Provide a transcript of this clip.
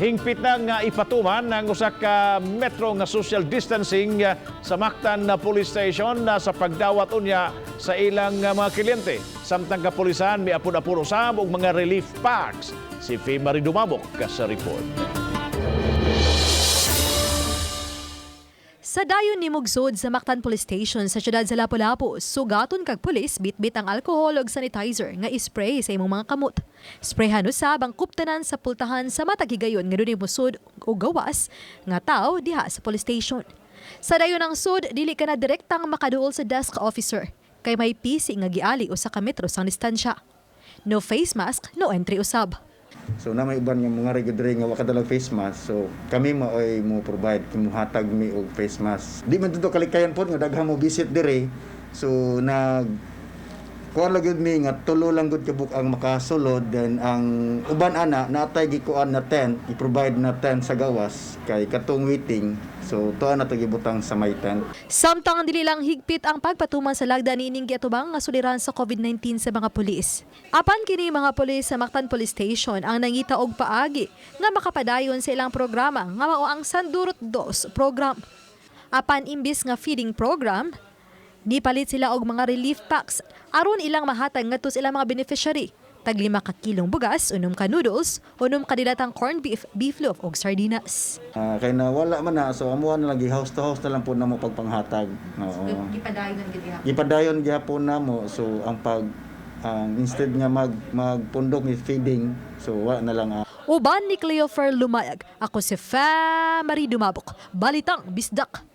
Hingpit na nga ipatuman ang usa ka metro nga social distancing sa Mactan na Police Station na sa pagdawat unya sa ilang mga kliyente. Samtang kapulisan miapod-apod usab og mga relief packs. Si Faye Marie Dumabok sa report. Sa dayon ni mugsod sa Mactan Police Station sa siyudad sa Lapu-Lapu, sugaton kag pulis bitbit ang alkohol ug sanitizer nga ispray sa imong mga kamot. Sprayhan usab ang kuptanan sa pultahan sa matag higayon nga dunay musod o gawas nga tao diha sa police station. Sa dayon ang sud, dili ka na direktang makaduol sa desk officer kay may pisi nga giali usa ka metro sang distansya. No face mask, no entry usab. So na may uban nga mga rigid diri nga wa kadalag face mask. So kami mo ay mo provide, muhatag mi og face mask. Di man dito kalikayan pod nga daghan mo visit diri. So nag kuan lang gyud mi nga tulo lang gud kabuk ang makasulod, then ang uban ana natay gikuan na tent, i-provide na tent sa gawas kay katong waiting. So tuwa na to gibutang sa may tent. Samtang dili lang higpit ang pagpatuman sa lagda niining giatubang nga suliran sa COVID-19 sa mga pulis. Apan kini mga pulis sa Mactan Police Station ang nangita og paagi nga makapadayon sa ilang programa nga mao ang Sandurot Dos program. Apan imbis nga feeding program, nipalit sila og mga relief packs aron ilang mahatag ngadto sa ilang mga beneficiary. Tag 5 ka kilong bugas, 6 ka noodles, 6 ka dilatang corned beef, beef loaf ug sardinas. Ah, kay na wala man na, so amuan na lagi house to house na lang po na mo pagpanghatag. Oo. Gipadayon gid. Gipadayon gihapon namo, so ang pag ang instead nga magpundok ni feeding, so wala na lang. Uban ni Cleofer Lumayag, ako si Fa Marie Dumabok. Balitang Bisdak.